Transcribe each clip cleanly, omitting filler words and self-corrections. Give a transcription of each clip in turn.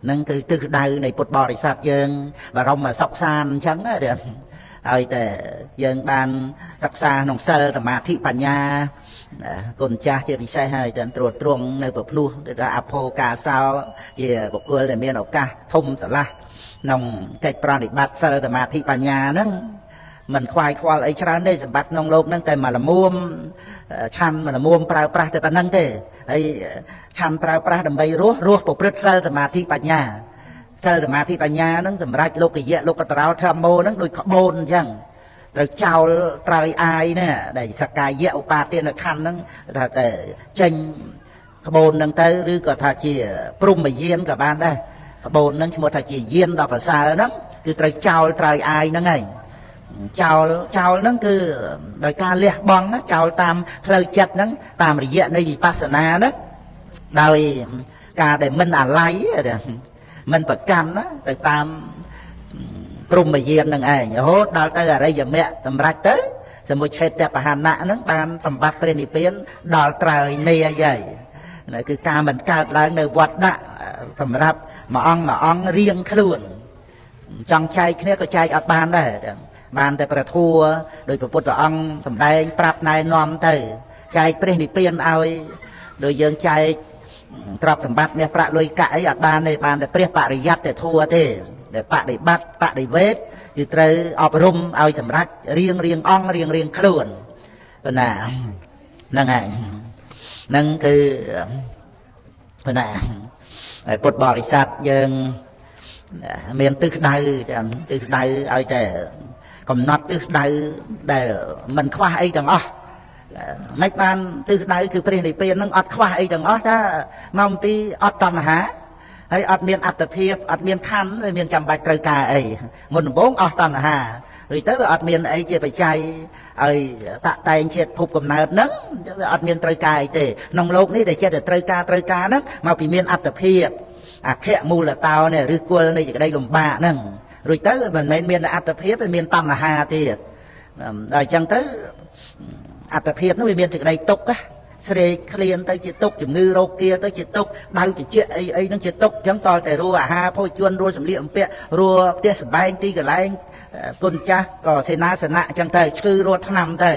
ហ្នឹងគឺទិសដៅនៃពុទ្ធបរិស័ទយើងបរមសុខសាន្តអញ្ចឹងហើយតែយើងបានសិក្សាក្នុងសិលសមាធិបញ្ញាគុណចាស់ជាពិសេសហើយតែត្រួតត្រងនៅប្រភ្នោះគេថាអភោកាសោជាបុគ្គលដែលមានឱកាសធំស្រឡះក្នុងកិច្ចប្រតិបត្តិសិលសមាធិបញ្ញាហ្នឹងមិនខ្វាយខ្វល់អីច្រើនទេសម្បត្តិក្នុងលោកហ្នឹងតែមួយល្មមឆាន់មួយល្មមប្រើប្រាស់តែប៉ុណ្្នឹងទេហើយឆាន់ប្រើប្រាស់ដើម្បីរស់ប្រព្រឹត្តសិលសមាធិបញ្ញាសិលសមាធិបញ្ញាហ្នឹងសម្រាប់លោកយៈលោកតរោធម្មោហ្នឹងដូចក្បូនអញ្ចឹងត្រូវចោលត្រើយអាយណាដែលសកាយៈឧបាទានខណ្ឌហ្នឹងថាតែចេញក្បូនហ្នឹងទៅឬក៏ថាជាព្រហ្មយានក៏បានដែរក្បូនហ្នឹងឈ្មោះថាជាយានដ៏ប្រសើរហ្នឹងគឺត្រូវចោលត្រើយអាយហ្នឹងឯងចោលហ្នឹងគឺដោយការលះបង់ចោលតាមផ្លូវចិត្តហ្នឹងតាមរយៈនៃវិបស្សនាហ្នឹងដោយការដែលមិនអាល័យមិនប្រកាន់ណាទៅតាមព្រហ្មយាននឹងឯងរហូតដល់ទៅអរិយមគ្គសម្រេចទៅសមុច្ឆេតបហណៈហ្នឹងបានសម្បត្តិព្រះនិព្វានដល់ត្រើយនាយហើយគឺការមិនកើតឡើងនៅវត្តដាក់សម្រាប់មួយអង្គមួយអង្គរៀងខ្លួនចង់ចែកគ្នាក៏ចែកអត់បានដែរបានតែព្រះធัวដោយព្រះពុទ្ធអង្គសម្ដែងប្រាប់ណែនាំទៅចែកព្រះនិព្វានឲ្យដោយយើងចែកទ្រព្យសម្បត្តិមាសប្រាក់លុយកាក់អីអត់បានទេបានតែព្រះបរិយត្តិធัวទេដែលបដិបត្តិបដិវេទគឺត្រូវអប់រំឲ្យសម្រេចរៀងរៀងអង្គរៀងរៀងខ្លួនប៉ុណ្ណាហ្នឹងហើយហ្នឹងគឺប៉ុណ្ណាហើយពុទ្ធបរិស័ទយើងមានទិសដៅចឹងទិសដៅឲ្យតែកំណត់ទិសដៅដែលមិនខ្វះអីទាំងអស់មិនបានទិសដៅគឺព្រះនិព្វាននឹងអត់ខ្វះអីទាំងអស់ថាមកពីអត់តណ្ហាហើយអត់មានអត្តភាពអត់មានខណ្ឌវាមានចាំបាច់ត្រូវការអីមុនដំបូងអស់តណ្ហាឬទៅវាអត់មានអីជាបច្ច័យឲ្យតាក់តែងជាតិភពកំណើតហ្នឹងវាអត់មានត្រូវការអីទេក្នុងលោកនេះដែលចិត្តតែត្រូវការហ្នឹងមកពីមានអត្តភាពអខៈមូលតោនេះឬគល់នៃសេចក្តីលំបាកហ្នឹងរួចទៅមិនមែនមានអត្តភាពវាមានតណ្ហាទៀតដល់អញ្ចឹងទៅអត្តភាពនោះវាមានសេចក្តីទុក្ខស្រេកឃ្លានទៅជាទុក្ខជំងឺរោគាទៅជាទុក្ខដៅត្រជាក់អីអីហ្នឹងជាទុក្ខអញ្ចឹងតតែរੂអាហារភោជនរੂសម្លៀកបំពាក់រੂផ្ទះសម្បែងទីកន្លែងគុណចាស់ក៏សេនាសនៈអញ្ចឹងទៅឈឺរੂថ្នាំទៅ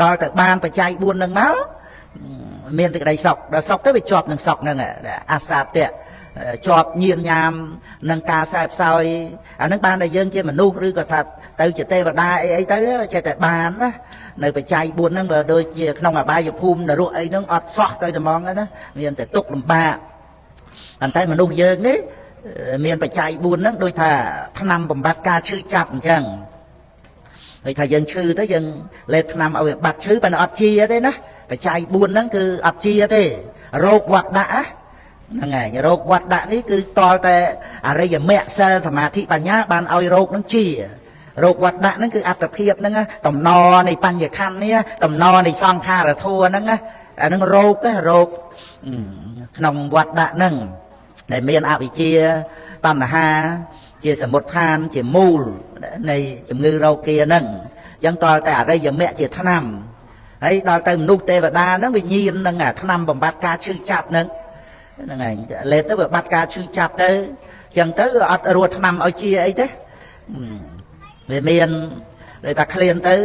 ដល់ទៅបានបច្ច័យ4ហ្នឹងមកមានសេចក្តីសុខដល់សុខទៅវាជាប់នឹងសុខហ្នឹងអាសាទៈជាប់ញៀនញ៉ាមនឹងការសែបសោយអានឹងបានតែយើងជាមនុស្សឬក៏ថាទៅជាទេវតាអីអីទៅចេះតែបានណានៅបច្ច័យ4ហ្នឹងបើដូចជាក្នុងអបាយភូមិនរកអីហ្នឹងអត់សោះទៅត្មងណាមានតែទុក្ខលំបាកប៉ុន្តែមនុស្សយើងនេះមានបច្ច័យ4ហ្នឹងដូចថាថ្នាំបំបត្តិការឈឺចាប់អញ្ចឹងដូចថាយើងឈឺទៅយើងលេបថ្នាំឲ្យវាបាត់ឈឺប៉ុន្តែអត់ជាទេណាបច្ច័យ4ហ្នឹងគឺអត់ជាទេរោគវត្តដាក់ហ្នឹងហើយរោគវត្តដាក់នេះគឺតលតែអរិយមគ្គសិលសមាធិបញ្ញាបានឲ្យរោគហ្នឹងជារោគវត្តដាក់ហ្នឹងគឺអត្តភាពហ្នឹងតំណនៃបញ្ញខណ្ឌនេះតំណនៃសង្ខារធัวហ្នឹងអាហ្នឹងរោគរោគក្នុងវត្តដាក់ហ្នឹងដែលមានអវិជ្ជាបញ្ហាជាសមុទ្ឋានជាមូលនៃជំងឺរោគាហ្នឹងអញ្ចឹងតលតែអរិយមគ្គជាថ្នាំហើយដល់ទៅមនុស្សទេវតាហ្នឹងវិញ្ញាណហ្នឹងអាថ្នាំបំបត្តិការឈឺចាប់ហ្នឹងហ្នឹងហើយលេបទៅវាបាត់ការឈឺចាប់ទៅអញ្ចឹងទៅអត់រੂថ្នាំឲ្យជាអីទេវាមានដូចថាឃ្លានទៅ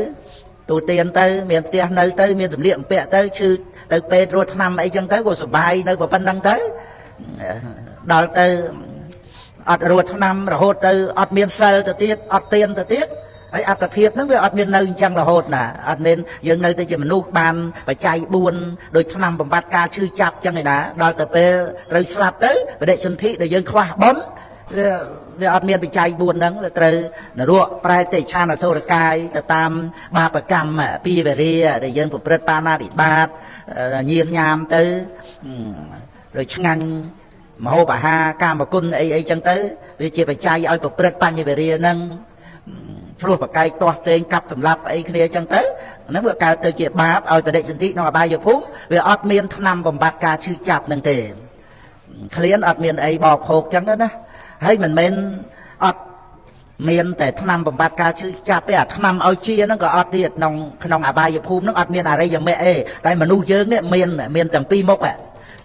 ទូទានទៅមានផ្ទះនៅទៅមានសម្លៀកបំពាក់ទៅឈឺទៅពេទ្យរੂថ្នាំអីចឹងទៅក៏សុបាយនៅប៉ុណ្្នឹងទៅដល់ទៅអត់រੂថ្នាំរហូតទៅអត់មានសិលទៅទៀតអត់ទានទៅទៀតហើយអត្តភាពហ្នឹងវាអត់មាននៅអញ្ចឹងរហូតណាអត់មានយើងនៅតែជាមនុស្សបានបច្ច័យ4ដោយថ្នាំបំបត្តិការឈឺចាប់អញ្ចឹងឯណាដល់ទៅពេលត្រូវស្លាប់ទៅបដិសន្ធិដែលយើងខ្វះបុណ្យវាអត់មានបច្ច័យ4ហ្នឹងវាត្រូវនរកប្រែតិឆានអសុរកាយទៅតាមបាបកម្មពីវេរាដែលយើងប្រព្រឹត្តបាណាតិបាតញៀនញ៉ាមទៅដោយឆ្ងាញ់មហូបអាហារកាមគុណអីអីចឹងទៅវាជាបច្ច័យឲ្យប្រព្រឹត្តបញ្ញវេរាហ្នឹងឆ្លោះប្រកែកទាស់ទែងកាប់សម្លាប់អីគ្នាចឹងទៅហ្នឹងវាកើតទៅជាបាបឲ្យបដិសន្ធិក្នុងអបាយភូមិវាអត់មានថ្នាំបំបត្តិការឈឺចាប់ហ្នឹងទេឃ្លានអត់មានអីបោកភោគចឹងណាហើយមិនមែនអត់មានតែថ្នាំបំបត្តិការឈឺចាប់ទេអាថ្នាំឲ្យជាហ្នឹងក៏អត់ទៀតក្នុងអបាយភូមិហ្នឹងអត់មានអរិយមគ្គទេតែមនុស្សយើងនេះមានទាំងពីរមុខ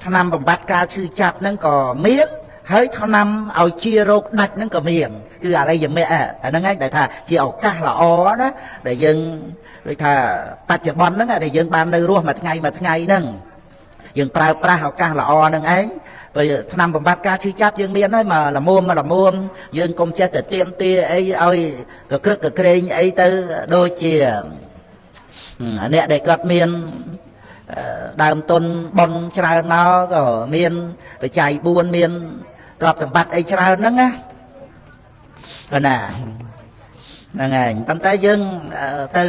ថ្នាំបំបត្តិការឈឺចាប់ហ្នឹងក៏មាន ហើយឆ្នាំឲ្យជារោគដាច់ហ្នឹងក៏មានគឺអរិយមគ្គអាហ្នឹងឯងដែលថាជាឱកាសល្អណាដែលយើងដូចថាបច្ចុប្បន្នហ្នឹងដែលយើងបាននៅរស់មួយថ្ងៃមួយថ្ងៃហ្នឹងយើងប្រើប្រាស់ឱកាសល្អហ្នឹងឯងពេលឆ្នាំបំបត្តិការឈឺចាប់យើងមានហើយមកល្មមមកល្មមយើងកុំចេះតែទៀមទាអីឲ្យកក្រឹកកក្រែងអីទៅដូចជាអ្នកដែលគាត់មានដើមទុនបុណ្យច្រើនមកក៏មានបច្ច័យ4មានទ្រព្យសម្បត្តិអីច្រើនហ្នឹងណាណាហ្នឹងហើយប៉ុន្តែយើងទៅ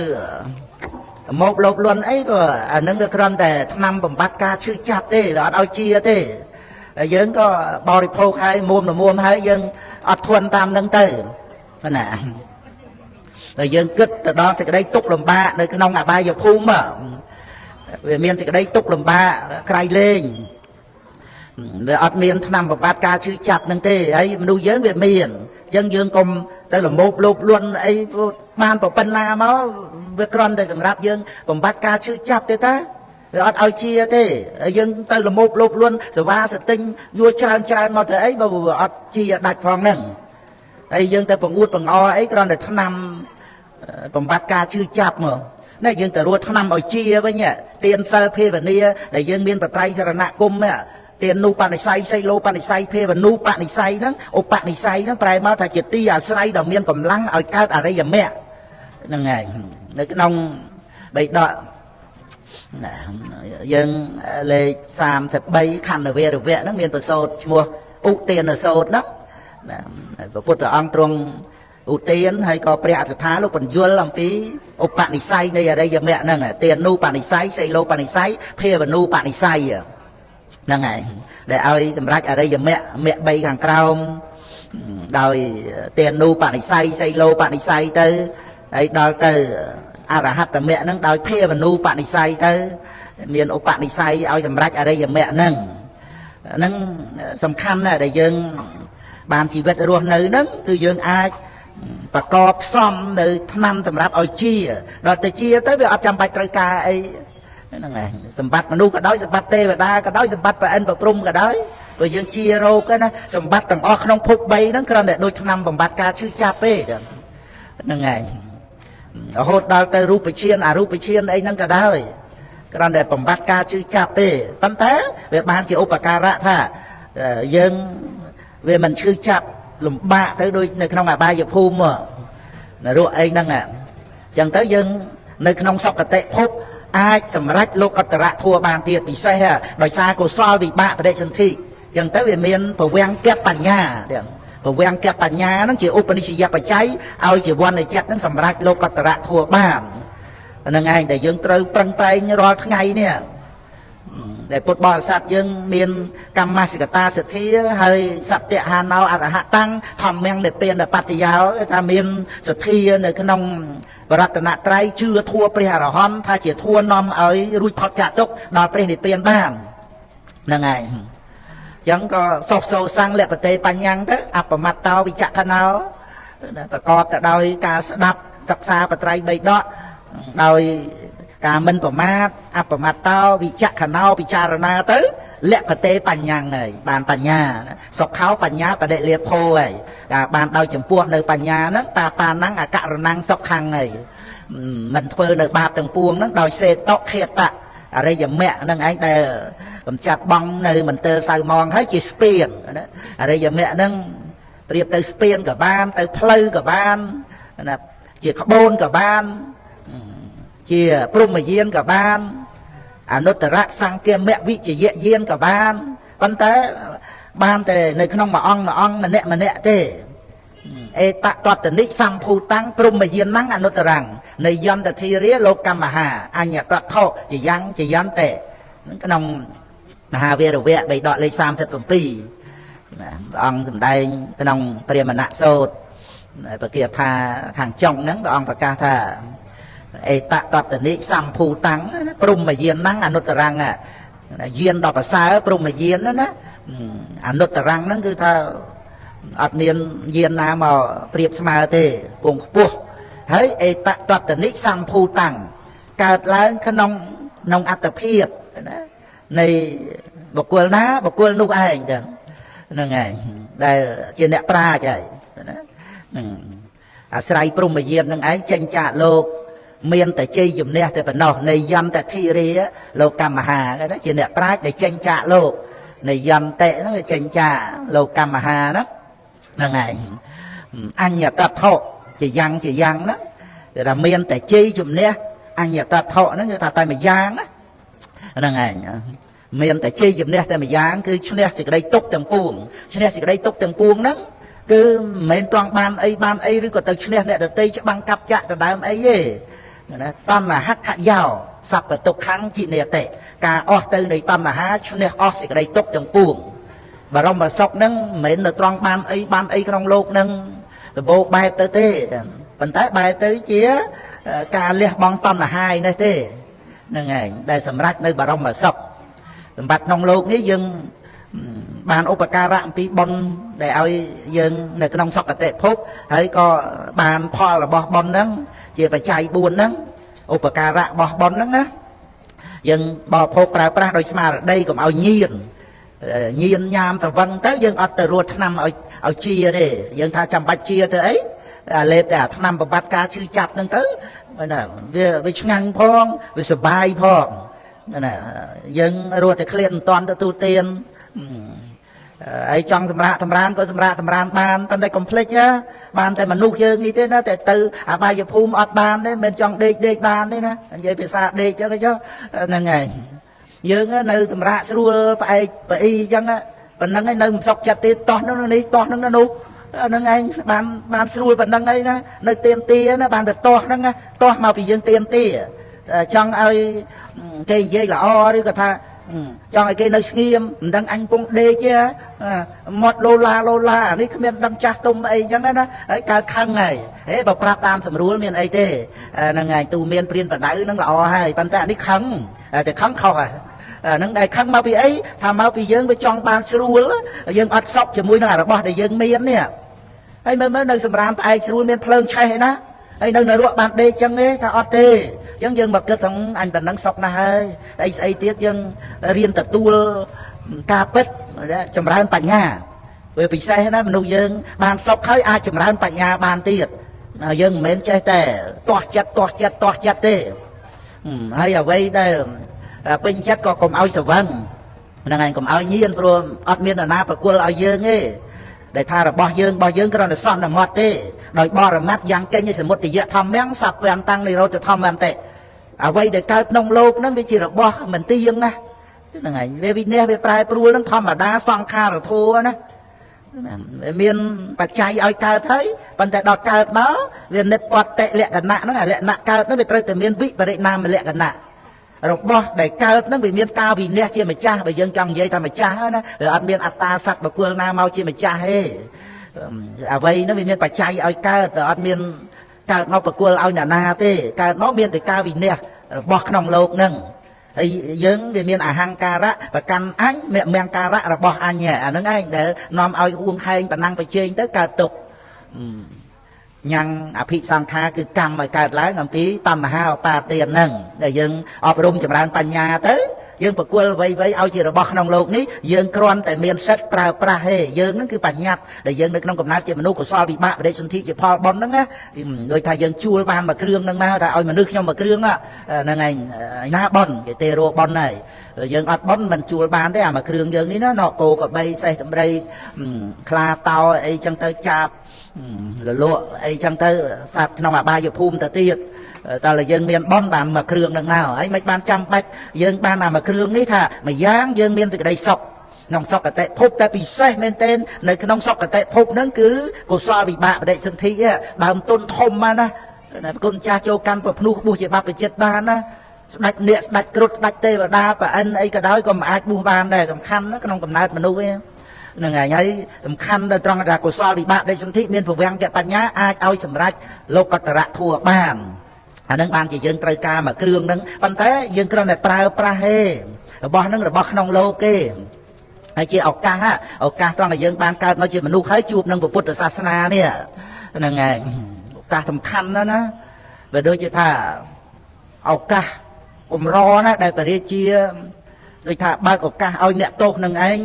មកលោភលន់អីក៏អាហ្នឹងវាគ្រាន់តែឆ្នាំបំបត្តិការឈឺចាប់ទេវាអត់ឲ្យជាទេយើងក៏បរិភោគហើយមួមល្មមហើយយើងអត់ធន់តាមហ្នឹងទៅណាតែយើងគិតទៅដល់សេចក្តីទុក្ខលំបាកនៅក្នុងអបាយភូមិវាមានសេចក្តីទុក្ខលំបាកក្រៃលែងវាអត់មានឆ្នាំបំបត្តិការឈឺចាប់ហ្នឹងទេហើយមនុស្សយើងវាមានអញ្ចឹងយើងកុំទៅលមោបលោភលន់អីបានប៉ុណ្ណាមកវាគ្រាន់តែសម្រាប់យើងបំបត្តិការឈឺចាប់ទេតាវាអត់ឲ្យជាទេយើងទៅលមោបលោភលន់សវ៉ាសទិញយួរច្រើនច្រើនមកទៅអីបើវាអត់ជាដាច់ផងហ្នឹងហើយយើងទៅបង្អួតបង្អអីគ្រាន់តែឆ្នាំបំបត្តិការឈឺចាប់មកនេះយើងទៅរត់ឆ្នាំឲ្យជាវិញទានសិលភាវនាដែលយើងមានបត្រៃសរណគមទាននូបនិស្ស័យសីលោបនិស្ស័យភាវនូបនិស្ស័យហ្នឹងឧបនិស្ស័យហ្នឹងប្រែមកថាជាទីអាស្រ័យដ៏មានកម្លាំងឲ្យកើតអរិយមគ្គហ្នឹងឯងនៅក្នុងបិដកយើងលេខ33ខណ្ឌវេរវៈហ្នឹងមានប្រសូតឈ្មោះឧទានសោតហ្នឹងព្រះពុទ្ធអង្គទ្រង់ឧទានហើយក៏ព្រះអត្ថាលោកបញ្យល់អំពីឧបនិស្ស័យនៃអរិយមគ្គហ្នឹងទានូបនិស្ស័យសីលោបនិស្ស័យភាវនូបនិស្ស័យហ្នឹងឯងដែលឲ្យសម្រេចអរិយមគ្គមគ្គ3ខាងក្រោមដោយទានូបនិស្ស័យសីលោបនិស្ស័យទៅហើយដល់ទៅអរហត្តមគ្គហ្នឹងដោយភាវនូបនិស្ស័យទៅមានឧបនិស្ស័យឲ្យសម្រេចអរិយមគ្គហ្នឹងហ្នឹងសំខាន់ណាស់ដែលយើងបានជីវិតរស់នៅហ្នឹងគឺយើងអាចប្រកបផ្សំនៅឆ្នាំសម្រាប់ឲ្យជាដល់ទៅជាទៅវាអត់ចាំបាច់ត្រូវការអីហ្នឹងឯងសម្បត្តិមនុស្សក៏ដោយសម្បត្តិទេវតាក៏ដោយសម្បត្តិប្រអិនប្រព្រំក៏ដោយព្រោះយើងជារោគណាសម្បត្តិទាំងអស់ក្នុងភព3ហ្នឹងគ្រាន់តែដូចឆ្នាំបំបត្តិការឈឺចាប់ទេហ្នឹងឯងរហូតដល់ទៅរូបឈានអរូបឈានអីហ្នឹងក៏ដោយគ្រាន់តែបំបត្តិការឈឺចាប់ទេប៉ុន្តែវាបានជាឧបការៈថាយើងវាមិនឈឺចាប់លំបាកទៅដូចនៅក្នុងអបាយភូមិនរកអីហ្នឹងអញ្ចឹងទៅយើងនៅក្នុងសុគតិភពអាចសម្រេចលោកតរៈធัวបានទៀតពិសេសដោយសារកុសលវិបាកបដិសន្ធិអញ្ចឹងទៅវាមានប្រវាំងគបញ្ញាប្រវាំងគបញ្ញាហ្នឹងជាឧបនិស្សយបច្ច័យឲ្យជាវណ្ណចិត្តហ្នឹងសម្រេចលោកតរៈធัวបានហ្នឹងឯងដែលយើងត្រូវប្រឹងប្រែងរាល់ថ្ងៃនេះដែលពុទ្ធបរិស័ទយើងមានកម្មសិកតាសទ្ធាហើយសត្យហាណោអរហតាំងធម្មំនិព្វានបច្ចយោថាមានសទ្ធានៅក្នុងបរតនត្រ័យជឿធัวព្រះអរហន្តថាជាធัวនាំឲ្យរួចផុតចាកទុក្ខដល់ព្រះនិព្វានបានហ្នឹងឯងអញ្ចឹងក៏សុខសោសੰលបតេបញ្ញាំងទៅអបមត្តោវិចក្ខណោប្រកបទៅដោយការស្ដាប់សិក្សាបត្រៃបីដកដោយការមិនប្រមាទអបមត្តោវិចក្ខណោពិចារណាទៅលបតេបញ្ញាំងហើយបានបញ្ញាសុខោបញ្ញាបដិលាភោហើយបានដោយចំពោះនៅបញ្ញាហ្នឹងតាបាណੰអករណੰសុខੰហើយមិនធ្វើនៅបាបទាំងពួងហ្នឹងដោយសេតុខេតៈអរិយមគ្គហ្នឹងឯងដែលកំចាត់បងនៅមន្ទិលសៅមងហើយជាស្ពានណាអរិយមគ្គហ្នឹងប្រៀបទៅស្ពានក៏បានទៅផ្លូវក៏បានណាជាក្បូនក៏បានជាព្រហ្មយានក៏បានអនុត្តរសង្គាមវិជ្ជយានក៏បានប៉ុន្តែបានតែនៅក្នុងមួយអង្គមួយអង្គម្នាក់ម្នាក់ទេអេតតតនិសម្ភូតាំងព្រហ្មយានណੰអនុត្តរੰនៃយន្តធិរាលោកកម្មហាអញ្ញតថោជាយ៉ាងជាយន្តេក្នុងមហាវីរវៈបិដកលេខ37ព្រះអង្គសម្ដែងក្នុងព្រាហ្មណសូត្រប្រគាថាខាងចុងហ្នឹងព្រះអង្គប្រកាសថាអេតតតនិសម្ភូតាំងព្រហ្មយានណੰអនុត្តរੰយានដ៏ប្រសើរព្រហ្មយានណាអនុត្តរੰហ្នឹងគឺថាអត់មានយានណាមកប្រៀបស្មើទេពងខ្ពស់ហើយអេតតតនិសម្ភូតាំងកើតឡើងក្នុងអត្តភាពណានៃបុគ្គលណាបុគ្គលនោះឯងចឹង ហ្នឹងឯងដែលជាអ្នកប្រាជ្ញហើយណាហ្នឹងអាស្រ័យព្រហ្មយាននឹងឯងចេញចាកលោកមានតែជ័យជំនះតែប៉ុណ្ណោះនៃយន្តធិរាលោកកម្មហាគេណាជាអ្នកប្រាជ្ញដែលចេញចាកលោកនៃយន្តៈហ្នឹងចេញចាកលោកកម្មហាហ្នឹងហ្នឹងឯងអញ្ញតថុជាយ៉ាងជាយ៉ាងហ្នឹងគេថាមានតែជ័យជំនះអញ្ញតថុហ្នឹងគេថាតែមួយយ៉ាងហ្នឹងឯងមានតែជ័យជំនះតែមួយយ៉ាងគឺឈ្នះសេចក្តីទុក្ខទាំងពួងឈ្នះសេចក្តីទុក្ខទាំងពួងហ្នឹងគឺមិនមែនត្រង់បានអីបានអីឬក៏ទៅឈ្នះអ្នកដទៃច្បាំងកាប់ចាក់ដដើមអីទេណាតណ្ហខយោសัพពទុក្ខំជានិតិការអស់ទៅនៃតណ្ហាឈ្នះអស់សេចក្តីទុក្ខទាំងពួងបរមសុខហ្នឹងមិនមែននៅត្រង់បានអីបានអីក្នុងលោកហ្នឹងសម្បូរបែបទៅទេប៉ុន្តែបែរទៅជាការលះបង់តណ្ហាឯនេះទេហ្នឹងឯងដែលសម្រេចនៅបរមសុខសម្បត្តិក្នុងលោកនេះយើងបានឧបការៈអំពីបុណ្យដែលឲ្យយើងនៅក្នុងសុគតិភពហើយក៏បានផលរបស់បុណ្យហ្នឹងជាបច្ច័យ4ហ្នឹងឧបការៈរបស់បុណ្យហ្នឹងណាយើងបរិភោគប្រើប្រាស់ដោយស្មារតីកុំឲ្យញៀនញៀនញ៉ាមស្រវឹងទៅយើងអត់ទៅរត់ថ្នាំឲ្យជាទេយើងថាចាំបាច់ជាទៅអីអាលេបតែអាថ្នាំបំបត្តិការឈឺចាប់ហ្នឹងទៅណាវាឆ្ងាញ់ផងវាសុបាយផងណាយើងរត់តែឃ្លានមិនតាន់ទទួលទានហើយចង់សម្រាកសម្រានក៏សម្រាកសម្រានបានប៉ុន្តែកុំភ្លេចបានតែមនុស្សយើងនេះទេណាតែទៅអបាយភូមិអត់បានទេមិនចង់ដេកដេកបានទេណានិយាយភាសាដេកចឹងចុះហ្នឹងឯងយើងនៅសម្រាកស្រួលផ្អែកប្អីចឹងប៉ុណ្្នឹងឯងនៅមិនសុខចិត្តទេតោះនឹងនេះតោះនឹងនោះហ្នឹងឯងបានស្រួលប៉ុណ្្នឹងឯងណានៅទៀមទាណាបានតែតោះហ្នឹងតោះមកពីយើងទៀមទាចង់ឲ្យគេនិយាយល្អឬក៏ថាចង់ឲ្យគេនៅស្ងៀមមិនដឹងអញពងដេកទេមាត់ឡូឡាឡូឡានេះគ្មានដឹងចាស់ទុំអីចឹងណាហើយកើតខឹងហើយហេបើប្រាប់តាមស្រួលមានអីទេហ្នឹងហើយទូមានព្រានបដៅហ្នឹងល្អហើយប៉ុន្តែអានេះខឹងតែខឹងខុសហើយហ្នឹងដែលខឹងមកពីអីថាមកពីយើងវាចង់បានស្រួលយើងអត់សក់ជាមួយនឹងរបស់ដែលយើងមាននេះហើយមើលមើលនៅសម្រាមផ្អែកស្រួលមានភ្លើងឆេះឯណាហើយនៅនរកបានដេកចឹងទេថាអត់ទេអញ្ចឹងយើងមកគិតថាអញប៉ុណ្ណឹងសុកណាស់ហើយអីស្អីទៀតយើងរៀនទទួលការពិតចម្រើនបញ្ញាវាពិសេសណាមនុស្សយើងបានសុខហើយអាចចម្រើនបញ្ញាបានទៀតយើងមិនមែនចេះតែទាស់ចិត្តទាស់ចិត្តទាស់ចិត្តទេហើយអ្វីដែលពេញចិត្តក៏កុំឲ្យស្រវឹងហ្នឹងឯងកុំឲ្យញៀនព្រោះអត់មាននរណាប្រគល់ឲ្យយើងទេដែលថារបស់យើងរបស់យើងគ្រាន់តែសន្មត់ទេដោយបរមត្តយ៉ាងកេញសមុទយធម្មំសព្វន្តੰនិរោធធម្មន្តិអ្វីដែលកើតក្នុងលោកហ្នឹងវាជារបស់មិនទៀងណាហ្នឹងឯងវាវិន័យវាប្រែប្រួលហ្នឹងធម្មតាសង្ខារធម៌ណាមានបច្ច័យឲ្យកើតហើយប៉ុន្តែដល់កើតមកវានិពតិលក្ខណៈហ្នឹងអាលក្ខណៈកើតហ្នឹងវាត្រូវតែមានវិបរិណាមលក្ខណៈរបស់ដែលកើតហ្នឹងវាមានការវិន័យជាម្ចាស់បើយើងចង់និយាយថាម្ចាស់ណាវាអត់មានអត្តាសត្វបុគ្គលណាមកជាម្ចាស់ទេអ្វីហ្នឹងវាមានបច្ច័យឲ្យកើតវាអត់មានកើតមកបុគ្គលឲ្យអ្នកណាទេកើតមកមានតែការវិន័យរបស់ក្នុងលោកហ្នឹងហើយយើងវាមានអហង្ការៈប្រកាន់អញមង្គការៈរបស់អញអាហ្នឹងឯងដែលនាំឲ្យហួងហែងប្រណាំងប្រជែងទៅកើតទុក្ខញ៉ាំងអភិសង្ខារគឺកម្មឲ្យកើតឡើងអំពីតណ្ហាឧបាទានហ្នឹងដែលយើងអប់រំចម្រើនបញ្ញាទៅយើងប្រគល់អ្វីៗឲ្យជារបស់ក្នុងលោកនេះយើងគ្រាន់តែមានសិទ្ធិប្រើប្រាស់ទេយើងហ្នឹងគឺបញ្ញត្តិដែលយើងនៅក្នុងកំណើតជាមនុស្សកុសលវិបាកបដិសន្ធិជាផលបុណ្យហ្នឹងណាដូចថាយើងជួលបានមួយគ្រឿងហ្នឹងមកថាឲ្យមនុស្សខ្ញុំមួយគ្រឿងហ្នឹងឯងណាបុណ្យគេទេរកបុណ្យហើយយើងអត់បុណ្យមិនជួលបានទេអាមួយគ្រឿងយើងនេះណាណកគោកបីសេះតម្រៃខ្លាតោអីចឹងទៅចាប់លលក់អីចឹងទៅសត្វក្នុងអបាយភូមិទៅទៀតតើយើងមានបុណ្យបានមួយគ្រឿងនឹងមកហើយមិនបានចាំបាច់យើងបានអាមួយគ្រឿងនេះថាម្យ៉ាងយើងមានសេចក្តីសុខក្នុងសុគតិភពតែពិសេសមែនទែននៅក្នុងសុគតិភពហ្នឹងគឺកុសលវិបាកបដិសន្ធិដើមទុនធំណាស់គុណចាស់ចូលកាន់ប្រភ្នោះបួសជាបព្វជិតបានណាស្ដេចនាគស្ដេចគ្រុឌស្ដេចទេវតាប្រអិនអីក៏ដោយក៏មិនអាចបួសបានដែរសំខាន់ណាក្នុងកំណើតមនុស្សឯងហ្នឹងហើយហើយសំខាន់ដល់ត្រង់ថាកុសលវិបាកបដិសន្ធិមានប្រវាំងកបញ្ញាអាចឲ្យសម្រេចលោកតរៈធัวបានអានឹងបានជាយើងត្រូវការមួយគ្រឿងហ្នឹងប៉ុន្តែយើងគ្រាន់តែប្រើប្រាស់ទេរបស់ហ្នឹងរបស់ក្នុងលោកទេហើយជាឱកាសឱកាសត្រង់ដែលយើងបានកើតមកជាមនុស្សហើយជួបនឹងពុទ្ធសាសនានេះហ្នឹងឯងឱកាសសំខាន់ណាស់ណាបើដូចជាថាឱកាសកម្រណាដែលព្រះរាជាដូចថាបើកឱកាសឲ្យអ្នកទោសនឹងឯង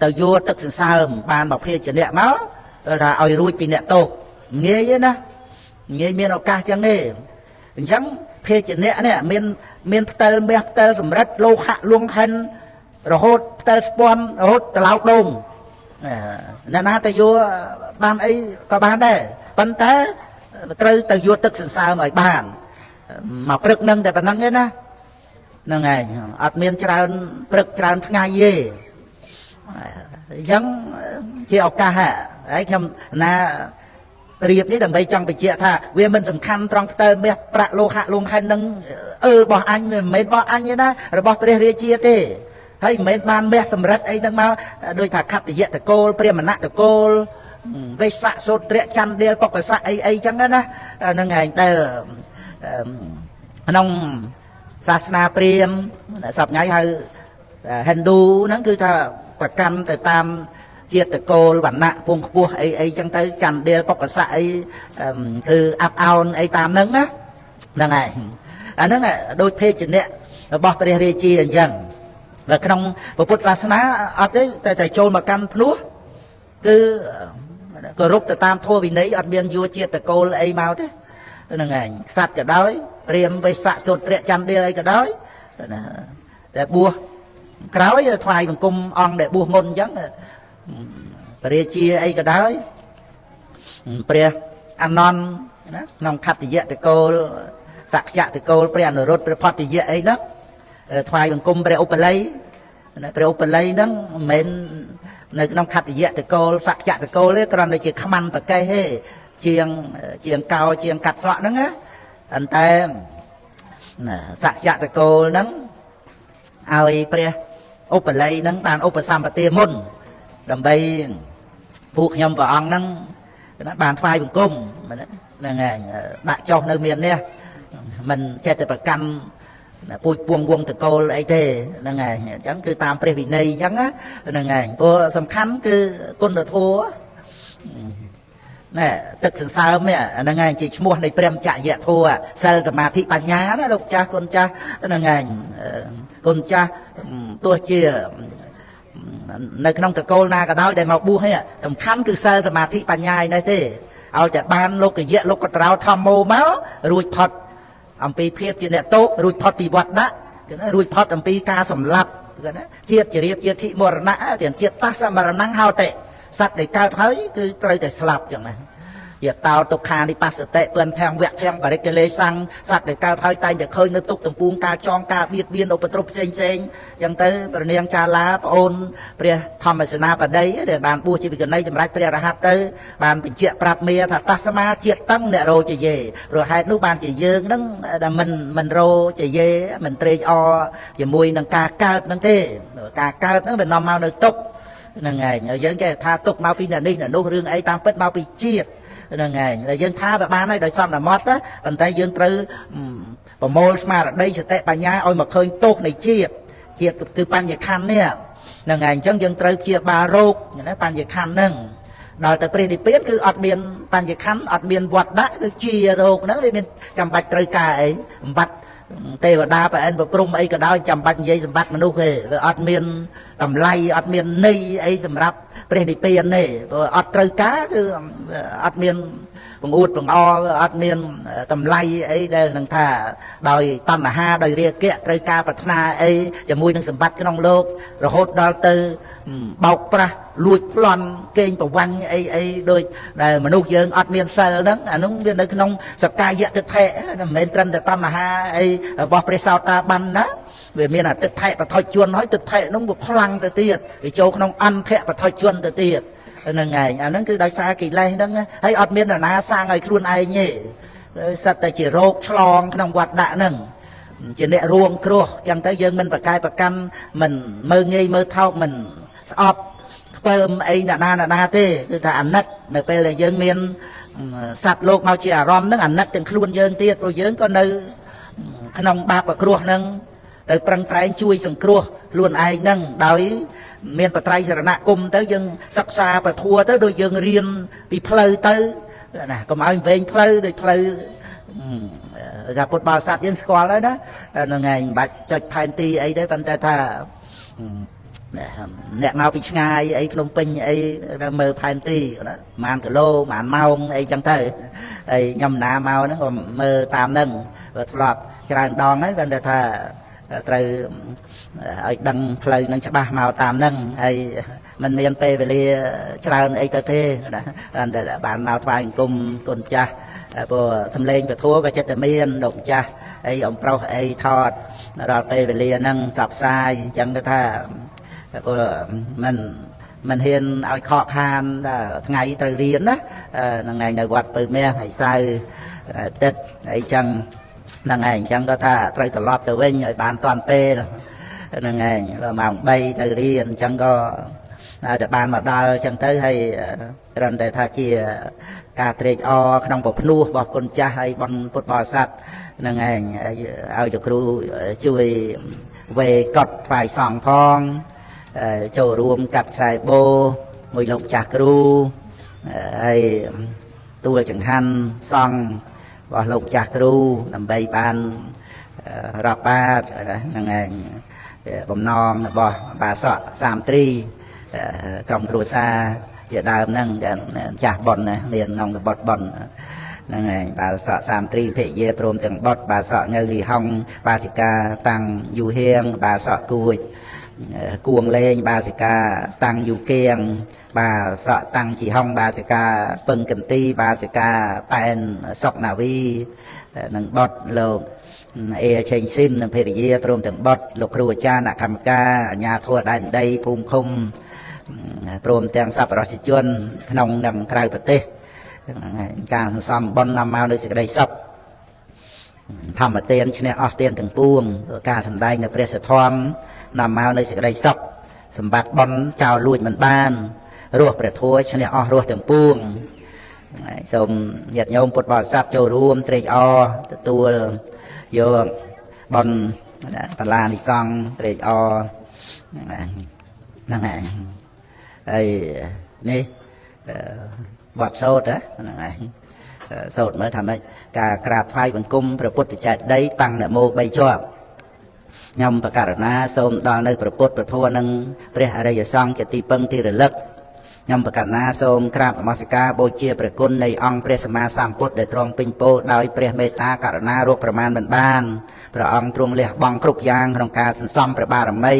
ទៅយកទឹកសន្សើមបានមកភាជាអ្នកមកថាឲ្យរួចពីអ្នកទោសងាយទេណាងាយមានឱកាសចឹងទេអញ្ចឹងភាជាអ្នកនេះមានផ្តិលមាសផ្តិលសំរិទ្ធលោហៈលួងហិនរហូតផ្តិលស្ពាន់រហូតត្រឡោកដូងអ្នកណាទៅយកបានអីក៏បានដែរប៉ុន្តែត្រូវទៅយកទឹកសន្សើមឲ្យបានមកព្រឹកនឹងតែប៉ុណ្្នឹងទេណាហ្នឹងឯងអត់មានច្រើនព្រឹកច្រើនថ្ងៃទេអញ្ចឹងជាឱកាសហើយខ្ញុំណារៀបនេះដើម្បីចង់បញ្ជាក់ថាវាមិនសំខាន់ត្រង់ផ្ទែលមាសប្រាក់លោហៈលងហិននឹងរបស់អញមិនមែនរបស់អញទេណារបស់ព្រះរាជាទេហើយមិនមែនបានមាសសម្រិទ្ធអីហ្នឹងមកដូចថាខត្តយតកូលព្រាហ្មណតកូលវេសៈសូត្រៈចន្ទដេលបុកសៈអីអីចឹងណាហ្នឹងឯងដែលក្នុងសាសនាព្រាហ្មណ៍សប្តាហ៍ថ្ងៃហៅហិណ្ឌូហ្នឹងគឺថាប្រកាន់ទៅតាមជាតិតកូលវណ្ណៈពងខ្ពស់អីអីចឹងទៅចន្ទដេលបុកសៈអីគឺអាប់អោនអីតាមហ្នឹងណាហ្នឹងឯងអាហ្នឹងដូចភេជ្ជៈរបស់ព្រះរាជាអញ្ចឹងនៅក្នុងពុទ្ធសាសនាអត់ទេតែចូលមកកាន់ភ្នោះគឺគោរពទៅតាមធម៌វិន័យអត់មានយោជាតិតកូលអីមកទេហ្នឹងឯងក្សត្រក៏ដោយព្រាហ្មណ៍វេសៈសូត្រៈចន្ទដេលអីក៏ដោយណាតែបួសក្រោយថ្វាយបង្គំអង្គដែលបួសមុនអញ្ចឹងព្រះរាជាអីក៏ដោយព្រះអានន្ទណាក្នុងខត្តយតកូលសក្យតកូលព្រះអនុរុទ្ធព្រះផតយៈអីហ្នឹងថ្វាយបង្គំព្រះឧបល័យណាព្រះឧបល័យហ្នឹងមិនមែននៅក្នុងខត្តយតកូលសក្យតកូលទេគ្រាន់តែជាខ្មាន់ប្រកេះទេជាងកោជាងកាត់ស្រក់ហ្នឹងណាប៉ុន្តែសក្យតកូលហ្នឹងឲ្យព្រះឧបល័យហ្នឹងបានឧបសម្បទាមុនដើម្បីពួកខ្ញុំព្រះអង្គហ្នឹងបានថ្វាយបង្គំហ្នឹងឯងដាក់ចុះនៅមាននេះមិនចេះតែប្រកាន់ពូជពួងវងតកូលអីទេហ្នឹងឯងអញ្ចឹងគឺតាមព្រះវិន័យអញ្ចឹងណាហ្នឹងឯងព្រោះសំខាន់គឺគុណធម៌ណែទឹកសន្សើមនេះហ្នឹងឯងជាឈ្មោះនៃព្រះមច្ចយធម៌សិលសមាធិបញ្ញាណាលោកចាស់គុណចាស់ហ្នឹងឯងគុណចាស់ទោះជានៅក្នុងតកូលណាក៏ដោយដែលមកបួសហ្នឹងសំខាន់គឺសិលសមាធិបញ្ញាឯនេះទេឲ្យតែបានលោកយៈលោកកត្រោធម្មោមករួចផុតអំពីភាពជាអ្នកទោសរួចផុតពីវត្តដាក់រួចផុតអំពីការសម្លាប់ណាជាតិជារៀបជាតិមរណៈទាំងជាតិតសមរណងហោតិសត្វដែលកើតហើយគឺត្រូវតែស្លាប់ចឹងណាជាតោទុក្ខានិបស្សតិពឿនធាំងវៈធាំងបរិកិលេសੰសត្វដែលកើតហើយតែងតែឃើញនៅទុកទំពួងការចងការបៀតបៀនឧបទ្រពផ្សេងផ្សេងចឹងទៅព្រះនាងចាឡាប្អូនព្រះធម្មសេនាបតីដែលបានបួសជាវិកណីសម្រាប់ព្រះរហ័តទៅបានបញ្ជាក់ប្រាប់មាថាតស្មាជាតិតឹងអ្នករោជាយេព្រោះហេតុនោះបានជាយើងនឹងដែលមិនរោជាយេមិនត្រេកអរជាមួយនឹងការកើតនឹងទេការកើតនឹងវានាំមកនៅទុក្ខហ្នឹងឯងយើងគេថាទុកមកពីអ្នកនេះអ្នកនោះរឿងអីតាមពិតមកពីជាតិហ្នឹងឯងហើយយើងថាវាបានហើយដោយសំណមត់ណាប៉ុន្តែយើងត្រូវប្រមូលស្មារតីសតិបញ្ញាឲ្យមកឃើញទោសនៃជាតិជាតិគឺបញ្ញខណ្ឌនេះហ្នឹងឯងអញ្ចឹងយើងត្រូវព្យាបាលរោគណាបញ្ញខណ្ឌហ្នឹងដល់ទៅព្រះនិព្វានគឺអត់មានបញ្ញខណ្ឌអត់មានវត្តដាក់គឺជារោគហ្នឹងវាមានចាំបាច់ត្រូវការអីបំបត្តិទេវតាប្រអិនប្រព្រំអីក៏ដោយចាំបាច់និយាយសម្បត្តិមនុស្សទេវាអត់មានតម្លៃអត់មានន័យអីសម្រាប់ព្រះនិព្វានទេព្រោះអត់ត្រូវការគឺអត់មានបង្អួតបង្អអត់មានតម្លៃអីដែលនឹងថាដោយតណ្ហាដោយរាគៈត្រូវការប្រាថ្នាអីជាមួយនឹងសម្បត្តិក្នុងលោករហូតដល់ទៅបោកប្រាស់លួចប្លន់កេងប្រវាញ់អីអីដូចដែលមនុស្សយើងអត់មានសិលហ្នឹងអានោះវានៅក្នុងសកាយទិដ្ឋិមិនមែនត្រឹមតែតណ្ហាអីរបស់ព្រះសោតាបានណាវាមានអាទិដ្ឋិបថុជនហើយទិដ្ឋិនោះវាខ្លាំងទៅទៀតវាចូលក្នុងអន្ធៈបថុជនទៅទៀតហ្នឹងឯងអាហ្នឹងគឺដោយសារកិលេសហ្នឹងហើយអត់មាននរណាសាងឲ្យខ្លួនឯងទេសិតតែជារោគឆ្លងក្នុងវត្តដាក់ហ្នឹងជាអ្នករួងគ្រោះចឹងទៅយើងមិនប្រកែប្រកាន់មិនមើងងាយមើលថោកមិនស្អប់ខ្ពើមអីអ្នកណាអ្នកណាទេគឺថាអាណិតនៅពេលដែលយើងមានសត្វលោកមកជាអារម្មណ៍ហ្នឹងអាណិតទាំងខ្លួនយើងទៀតព្រោះយើងក៏នៅក្នុងបាបគ្រោះហ្នឹងទៅប្រឹងប្រែងជួយសង្គ្រោះខ្លួនឯងហ្នឹងដោយមានបត្រៃសរណគមទៅយើងសិក្សាពធទៅដូចយើងរៀនពីផ្លូវទៅណាកុំឲ្យវែងផ្លូវដូចផ្លូវថាពុទ្ធបរិស័ទយើងស្គាល់ហើយណាហ្នឹងឯងមិនបាច់ចុចផែនទីអីទេប៉ុន្តែថា អ្នកមកពីឆ្ងាយអីភ្នំពេញអីមើលផែនទីណាប្រហែលគីឡូប្រហែលម៉ោងអីចឹងទៅហើយខ្ញុំណាមកហ្នឹងក៏មើលតាមហ្នឹងធ្លាប់ច្រើនដងហើយបានតែថាត្រូវឲ្យដឹងផ្លូវនឹងច្បាស់មកតាមហ្នឹងហើយមិនមានពេលវេលាច្រើនអីទៅទេណាតែបានមកថ្វាយអង្គមគុណចាស់ព្រោះសំឡេងពធក៏ចិត្តតែមានលោកម្ចាស់អីអំប្រុសអីថតដល់ពេលវេលាហ្នឹងផ្សព្វផ្សាយអញ្ចឹងទៅថាព្រោះមិនហ៊ានឲ្យខកខានថ្ងៃត្រូវរៀនណាហ្នឹងឯងនៅវត្តពៅមាសហើយសៅទឹកអីចឹងហ្នឹងឯងអញ្ចឹងក៏ថាត្រូវត្រឡប់ទៅវិញឲ្យបានតាន់ពេលហ្នឹងឯងម៉ោង3ត្រូវរៀនអញ្ចឹងក៏តែបានមកដល់អញ្ចឹងទៅហើយត្រឹមតែថាជាការត្រេកអរក្នុងប្រភ្នោះរបស់គុណចាស់ហើយបុណ្យពុទ្ធបរិស័ទហ្នឹងឯងឲ្យលោកគ្រូជួយវេកត់ថ្វាយសង្ឃផងចូលរួមកាត់ខ្សែបូមួយលោកចាស់គ្រូហើយទួលចង្ហាន់សង្ឃរបស់លោកចាស់គ្រូដើម្បីបានរាប់បាតហ្នឹងឯងបំណងរបស់បាសកសាមត្រីក្រុមគ្រួសារជាដើមហ្នឹងចាស់ប៉ុនណាមានក្នុងតបត់ប៉ុនហ្នឹងឯងបាសកសាមត្រីភិយាព្រមទាំងបុត្របាសកងៅលីហុងបាសិកាតាំងយូហៀងបាសកគួចគួងលេងបាសិកាតាំងយូគៀងបាសកតាំងជីហុងបាសិកាពឹងកំទីបាសិកាប៉ែនសុកណាវីនិងបុត្រលោកអេឆេងស៊ីមនិងភរិយាព្រមទាំងបុត្រលោកគ្រូអាចារ្យអ្នកកម្មការអាជ្ញាធរដែនដីភូមិឃុំព្រមទាំងសប្បុរសជនក្នុងនិងក្រៅប្រទេសការសន្សំបុណ្យនាំមកនូវសេចក្តីសុខធម្មទានឈ្នះអស់ទានទាំងពួងការសម្ដែងនៅព្រះសទ្ធំនាំមកនូវសេចក្តីសុខសម្បត្តិបុណ្យចោលលួចមិនបានរស់ព្រះធម៌ឈ្នះអស់រស់ទាំងពួងសូមញាតិញោមពុទ្ធបរិស័ទចូលរួមត្រេកអរទទួលយកបុណ្យបលានិសង្ឃត្រេកអរហ្នឹងហើយហើយនេះបទសូត្រហ្នឹងហើយសូត្រមើលថាម៉េចការក្រាបថ្វាយបង្គំព្រះពុទ្ធចេតិយតាំងនមោ3ជាប់ខ្ញុំបករណាសូមដល់នៅព្រះពុទ្ធព្រះធម៌និងព្រះអរិយសង្ឃជាទីពឹងទីរលឹកខ្ញុំបករណាសូមក្រាបនមស្ការបូជាព្រះគុណនៃអង្គព្រះសម្មាសម្ពុទ្ធដែលទ្រង់ពេញពោដោយព្រះមេត្តាករុណារកប្រមាណមិនបានព្រះអង្គទ្រង់លះបង់គ្រប់យ៉ាងក្នុងការសន្សំព្រះបារមី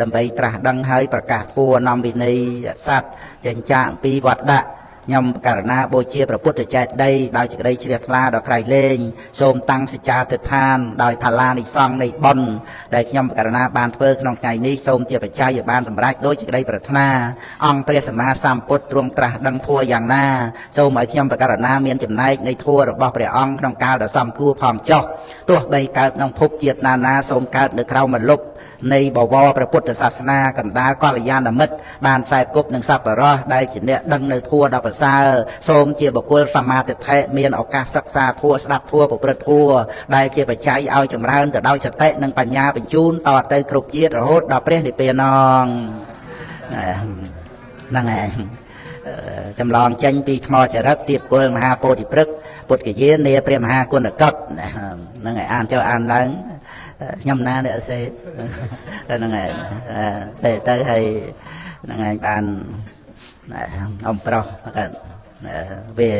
ដើម្បីត្រាស់ដឹងហើយប្រកាសធម៌នាំវិន័យសត្វចេញចាកអំពីវត្តដាក់ខ្ញុំបករណាបូជាព្រះពុទ្ធចេតិយដោយសេចក្តីជ្រះថ្លាដល់ក្រៃលែងសូមតាំងសច្ចាទិដ្ឋានដោយផាលានិសង្ឃនៃបុណ្យដែលខ្ញុំបករណាបានធ្វើក្នុងថ្ងៃនេះសូមជាបច្ច័យឲ្យបានសម្រេចដោយសេចក្តីប្រាថ្នាអង្គព្រះសម្មាសម្ពុទ្ធទ្រង់ត្រាស់ដឹងធម៌យ៉ាងណាសូមឲ្យខ្ញុំបករណាមានចំណែកនៃធម៌របស់ព្រះអង្គក្នុងកាលដ៏សមគួរផងចុះទោះបីកើតក្នុងភពជាតិណានាសូមកើតនៅក្រោមម្លប់នៃបវរព្រះពុទ្ធសាសនាកណ្ដាលកល្យាណមិត្តបានខ្សែគប់នឹងសប្បុរសដែលជាអ្នកដឹងនៅធម៌ដ៏ប្រសើរសូមជាបុគ្គលសមាទិដ្ឋិមានឱកាសសិក្សាធម៌ស្ដាប់ធម៌ប្រព្រឹត្តធម៌ដែលជាបច្ច័យឲ្យចម្រើនទៅដោយសតិនិងបញ្ញាបញ្ជូនតទៅគ្រប់ជាតិរហូតដល់ព្រះនិព្វានហ្នឹងហើយចម្លងចេញពីថ្មចរិតទៀបគល់មហាពោធិព្រឹក្សពុទ្ធគយានាព្រះមហាគុណកុដហ្នឹងហើយអានចូលអានឡើងខ្ញុំណាអ្នកសេហ្នឹងហើយសេទៅហើយហ្នឹងហើយបានអំប្រុសក៏វា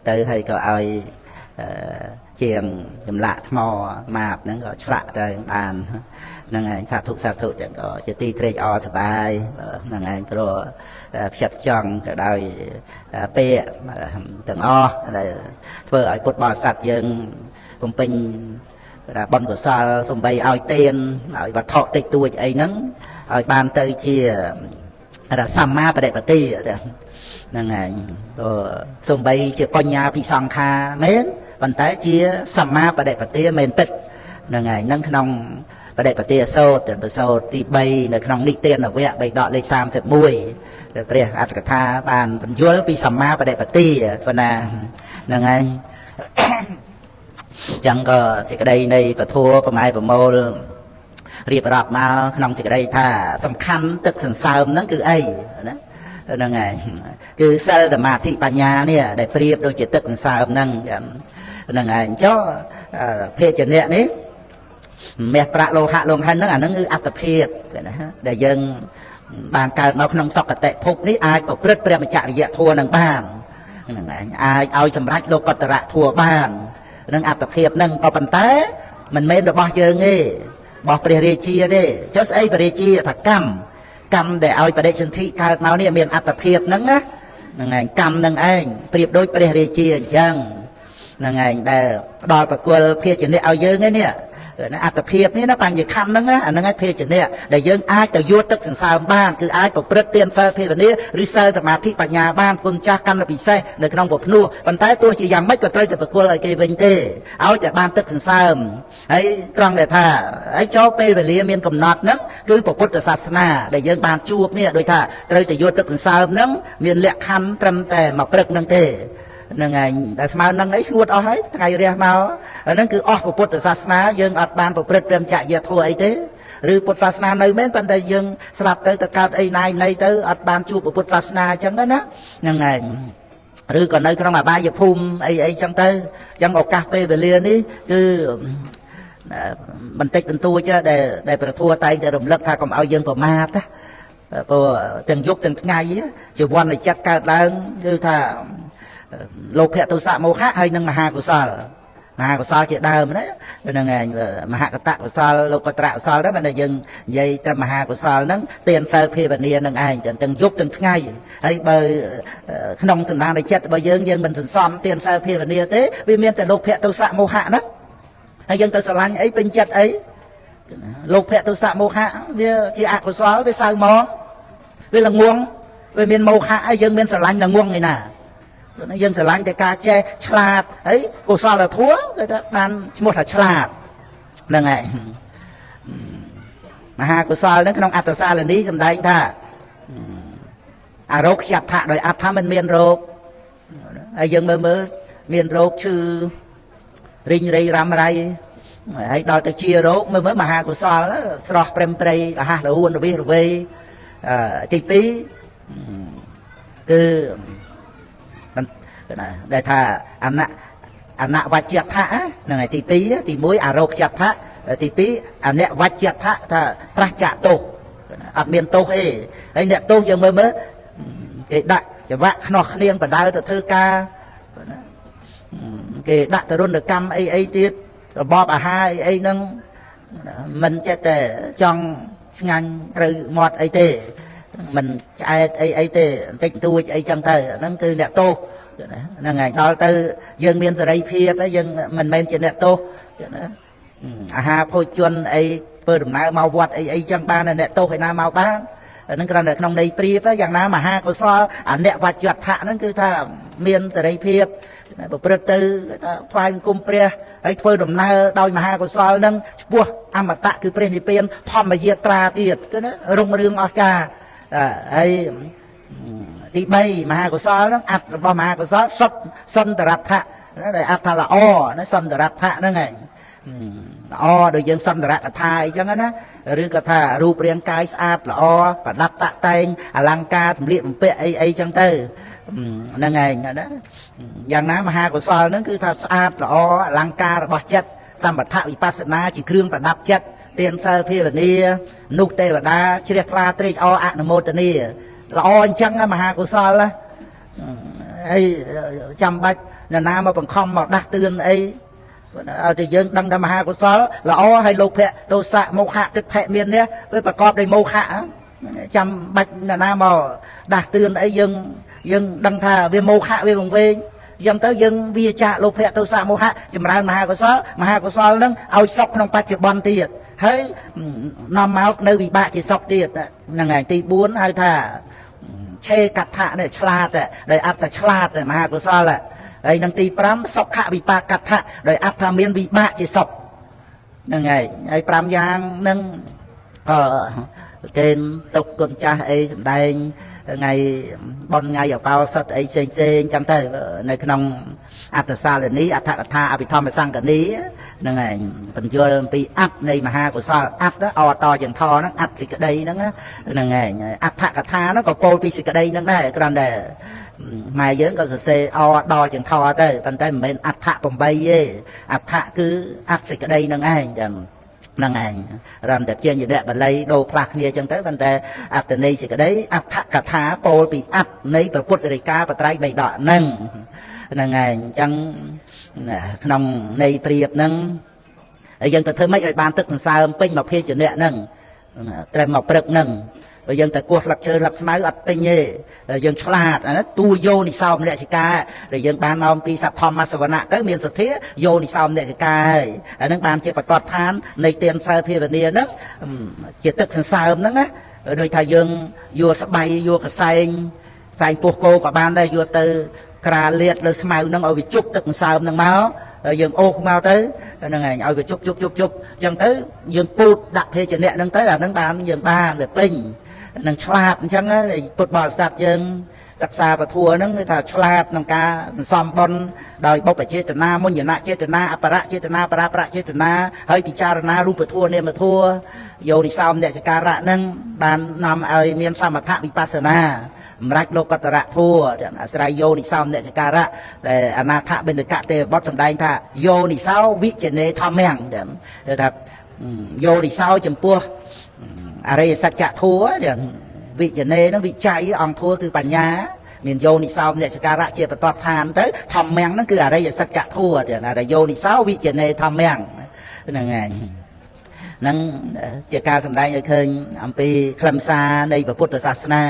ទៅហើយក៏ឲ្យជាងចម្លាក់ថ្មម៉ាបហ្នឹងក៏ឆ្លាក់ទៅបានហ្នឹងឯងសាធុសាធុទាំងក៏ជាទីត្រេកអរសប្បាយហ្នឹងឯងព្រោះផ្ចិតចង់ទៅដោយពាក្យទាំងអស់ដែលធ្វើឲ្យពុទ្ធបរិស័ទយើងបំពេញបុណ្យកុសលសំបីឲ្យទានឲ្យវត្ថុតិចតួចអីហ្នឹងឲ្យបានទៅជាសម្មាបដិបត្តិហ្នឹងឯងសំបីជាបញ្ញាពិសង្ខាមែនប៉ុន្តែជាសម្មាបដិបត្តិមែនពិតហ្នឹងឯងហ្នឹងក្នុងបដិបត្តិសោតប្រសោតទី3នៅក្នុងនិទានវៈបៃដកលេខ31ព្រះអត្ថកថាបានបញ្យល់ពីសម្មាបដិបត្តិប៉ុណ្ណាហ្នឹងឯងចឹងក៏សេចក្តីនៃពធប្រម៉ែប្រមូលរៀបរាប់មកក្នុងសេចក្តីថាសំខាន់ទឹកសន្សើមហ្នឹងគឺអីណាហ្នឹងហើយគឺសិលសមាធិបញ្ញានេះដែលប្រៀបដូចជាទឹកសន្សើមហ្នឹងហ្នឹងហើយចុះភេទជនៈនេះមាសប្រាក់លោហៈលង្ហិនហ្នឹងអាហ្នឹងគឺអត្តភាពណាដែលយើង បានកើតមកក្នុងសុគតិភពនេះអាចប្រព្រឹត្តព្រះមច្ចរិយធម៌នឹងបានហ្នឹងឯងអាចឲ្យសម្រេចលោកតរៈធម៌បាននឹងអត្តភាពនឹងក៏ប៉ុន្តែមិនមែនរបស់យើងទេរបស់ព្រះរាជាទេចុះស្អីព្រះរាជាថាកម្មដែលឲ្យបដិសន្ធិកើតមកនេះមានអត្តភាពហ្នឹងណាហ្នឹងឯងកម្មនឹងឯងប្រៀបដូចព្រះរាជាអញ្ចឹងហ្នឹងឯងដែលផ្ដល់ប្រគល់ភាជនៈឲ្យយើងឯនេះអត្តភាពនេះណាបញ្ញខណ្ឌហ្នឹងអាហ្នឹងឯងភាជនៈដែលយើងអាចទៅយកទឹកសន្សើមបានគឺអាចប្រព្រឹត្តទានសិលភាវនាឬសិលសមាធិបញ្ញាបានគុណចាស់កម្មពិសេសនៅក្នុងពភ្នោះប៉ុន្តែទោះជាយ៉ាងម៉េចក៏ត្រូវតែប្រគល់ឲ្យគេវិញទេឲ្យតែបានទឹកសន្សើមហើយត្រង់ដែលថាហើយចូលពេលវេលាមានកំណត់ហ្នឹងគឺពុទ្ធសាសនាដែលយើងបានជួបនេះដូចថាត្រូវតែយកទឹកសន្សើមហ្នឹងមានលក្ខខណ្ឌត្រឹមតែមួយព្រឹកហ្នឹងទេហ្នឹងឯងតែស្មើនឹងអីស្ងួតអស់ហើយថ្ងៃរះមកហ្នឹងគឺអស់ពុទ្ធសាសនាយើងអត់បានប្រព្រឹត្តព្រមចរិយាធម៌អីទេឬពុទ្ធសាសនានៅមែនប៉ុន្តែយើងស្លាប់ទៅទៅកើតអីណាយណីទៅអត់បានជួបពុទ្ធសាសនាអញ្ចឹងណាហ្នឹងឯងឬក៏នៅក្នុងអបាយភូមិអីអីចឹងទៅអញ្ចឹងឱកាសពេលវេលានេះគឺបន្តិចបន្តួចដែលព្រះធម៌តែងតែរំលឹកថាកុំឲ្យយើងប្រមាទណាព្រោះទាំងយប់ទាំងថ្ងៃជាវណ្ណចិត្តកើតឡើងគឺថាលោភៈទោសៈមោហៈហើយនិងមហាកុសលមហាកុសលជាដើមណាហ្នឹងឯងមហកតកុសលលោកតរកុសលដែរបើយើងនិយាយតែមហាកុសលហ្នឹងទានសិលភាវនាហ្នឹងឯងទាំងយប់ទាំងថ្ងៃហើយបើក្នុងសន្តានចិត្តរបស់យើងយើងមិនសន្សំទានសិលភាវនាទេវាមានតែលោភៈទោសៈមោហៈហ្នឹងហើយយើងទៅស្រឡាញ់អីពេញចិត្តអីលោភៈទោសៈមោហៈវាជាអកុសលវាសៅហ្មងវាល្ងងវាមានមោហៈហើយយើងមានស្រឡាញ់ល្ងងឯណាយើងស្រឡាញ់តែការចេះឆ្លាតហើយកុសលធម៌គេថាបានឈ្មោះថាឆ្លាតហ្នឹងឯងមហាកុសលហ្នឹងក្នុងអត្តសាលនីសម្ដែងថាអរោគយដ្ឋៈដោយអត្ថមិនមានរោគហើយយើងមើលមើលមានរោគឈឺរីងរៃរ៉ាំរៃហើយដល់ទៅជារោគមើលមើលមហាកុសលស្រស់ព្រឹមព្រៃរហ័សរហួនរវិសរវៃទី2គឺដែលថាអនវច្ចថៈហ្នឹងហើយទី2ទី1អរោគយដ្ឋៈទី2អនវច្ចថៈថាប្រះចាកទោសអត់មានទោសទេហើយអ្នកទោសយើងមើលមើលគេដាក់ចង្វាក់ខ្នោះគ្នាងបដៅទៅធ្វើការគេដាក់ទរណកម្មអីអីទៀតរបបអាហារអីអីហ្នឹងមិនចេះតែចង់ឆ្ងាញ់ត្រូវមាត់អីទេមិនឆ្អែតអីអីទេបន្តិចបន្តួចអីចឹងទៅហ្នឹងគឺអ្នកទោសហ្នឹងហើយដល់ទៅយើងមានសេរីភាពហើយយើងមិនមែនជាអ្នកទោសណាអាហារភោជនអីធ្វើដំណើរមកវត្តអីអីចឹងបានអ្នកទោសឯណាមកបានហ្នឹងគ្រាន់តែក្នុងន័យប្រៀបយ៉ាងណាមហាកុសលអនវច្ចថៈហ្នឹងគឺថាមានសេរីភាពប្រព្រឹត្តទៅថាថ្វាយបង្គំព្រះហើយធ្វើដំណើរដោយមហាកុសលហ្នឹងឆ្ពោះអមតៈគឺព្រះនិព្វានធម្មយាត្រាទៀតគឺណារុងរឿងអស្ចារ្យហើយទី3មហាកុសលហ្នឹងអត្ថរបស់មហាកុសលសុទ្ធសន្តរដ្ឋៈដែលអត្ថល្អណាសន្តរដ្ឋៈហ្នឹងឯងល្អដូចយើងសន្តរកថាអីចឹងណាឬក៏ថារូបរាងកាយស្អាតល្អប្រដាប់តាក់តែងអលង្ការសម្លៀកបំពាក់អីអីចឹងទៅហ្នឹងឯងណាយ៉ាងណាមហាកុសលហ្នឹងគឺថាស្អាតល្អអលង្ការរបស់ចិត្តសម្បថវិបស្សនាជាគ្រឿងប្រដាប់ចិត្តទានសិលភាវនានោះទេវតាជ្រះថ្លាត្រេកអរអនុមោទនាល្អអញ្ចឹងមហាកុសលណាហើយចាំបាច់នរណាមកបង្ខំមកដាស់តឿនអីឲ្យតែយើងដឹងថាមហាកុសលល្អហើយលោភៈទោសៈមោហៈទិដ្ឋិមាននេះវាប្រកបដោយមោហៈចាំបាច់នរណាមកដាស់តឿនអីយើងដឹងថាវាមោហៈវាវង្វេងយ៉ាងទៅយើងវាចាកលោភៈទោសៈមោហៈចម្រើនមហាកុសលមហាកុសលនឹងឲ្យសុខក្នុងបច្ចុប្បន្នទៀតហើយនាំមកនៅវិបាកជាសុខទៀតហ្នឹងហើយទី4ហៅថាឆេកថៈនេះឆ្លាតដោយអត្តឆ្លាតមហាកុសលហើយនឹងទី5សុខវិបាកថៈដោយអត្តថាមានវិបាកជាសុខហ្នឹងហើយហើយ5យ៉ាងហ្នឹងគេទុកគុណចាស់អីសំដែងថ្ងៃបុណ្យថ្ងៃអបោសុតអីផ្សេងផ្សេងចឹងទៅនៅក្នុងអត្តសាលនីអដ្ឋកថាអភិធម្មសង្កនីហ្នឹងឯងបញ្យល់អំពីអត្តនៃមហាកុសលអត្តអតជាងថហ្នឹងអត្តសេចក្តីហ្នឹងហ្នឹងឯងអដ្ឋកថាហ្នឹងក៏ពោលពីសេចក្តីហ្នឹងដែរគ្រាន់តែម៉ែយើងក៏សរសេរអដល់ជាងថទៅប៉ុន្តែមិនមែនអដ្ឋ8ទេអដ្ឋគឺអត្តសេចក្តីហ្នឹងឯងចឹង ហ្នឹងឯងរំតែជាញ្ញៈបាលីដូរផ្លាស់គ្នាអញ្ចឹងទៅប៉ុន្តែអត្តន័យសេចក្តីអដ្ឋកថាពោលពីអត្តនៃព្រះពុទ្ធរិកាបត្រៃបិដកហ្នឹងហ្នឹងឯងអញ្ចឹងក្នុងន័យប្រៀបហ្នឹងហើយយើងទៅធ្វើម៉េចឲ្យបានទឹកសន្សើមពេញមកភាជនៈហ្នឹងត្រឹមមកព្រឹកហ្នឹងបើយើងទៅគោះស្លឹកឈើស្លឹកស្មៅអត់ពេញទេយើងឆ្លាតអានោះតួយោនិសោមនសិកាដែលយើងបានមកពីសទ្ធម្មសវណៈទៅមានសទ្ធាយោនិសោមនសិកាហើយអានឹងបានជាបតតឋាននៃទានសិលភាវនាហ្នឹងជាទឹកសន្សើមហ្នឹងណាដូចថាយើងយកស្បៃយកកសែងសែងពោះគោក៏បានដែរយកទៅក្រាលាតលើស្មៅហ្នឹងឲ្យវាជប់ទឹកសន្សើមហ្នឹងមកយើងអូសមកទៅហ្នឹងឯងឲ្យវាជប់ជប់ជប់ជប់អញ្ចឹងទៅយើងពូតដាក់ភេជ្ជៈហ្នឹងទៅអាហ្នឹងបានយើងបានវាពេញនឹងឆ្លាតអញ្ចឹងពុទ្ធបរិស័ទយើងសិក្សាពធហ្នឹងគឺថាឆ្លាតក្នុងការសន្សំបុណ្យដោយបុព្វចេតនាមុញ្ញចេតនាអបរៈចេតនាបរាបរៈចេតនាហើយពិចារណារូបធម៌នាមធម៌យោនិសោមនសិការៈហ្នឹងបាននាំឲ្យមានសមថវិបស្សនាសម្រាប់លោកតរៈធัวអាស្រ័យយោនិសោមនសិការៈដែលអនាថបិណ្ឌកទេវបុត្រសម្ដែងថាយោនិសោវិជនេធម្មំគឺថាយោនិសោចំពោះអរិយសច្ចធัวវិជនេហ្នឹងវិច័យអង្គធัวគឺបញ្ញាមានយោនិសោមនសិការៈជាបតតឋានទៅធម្មំហ្នឹងគឺអរិយសច្ចធัวតែយោនិសោវិជនេធម្មំហ្នឹងឯងហ្នឹងជាការសម្ដែងឲ្យឃើញអំពីខ្លឹមសារនៃពុទ្ធសាសនា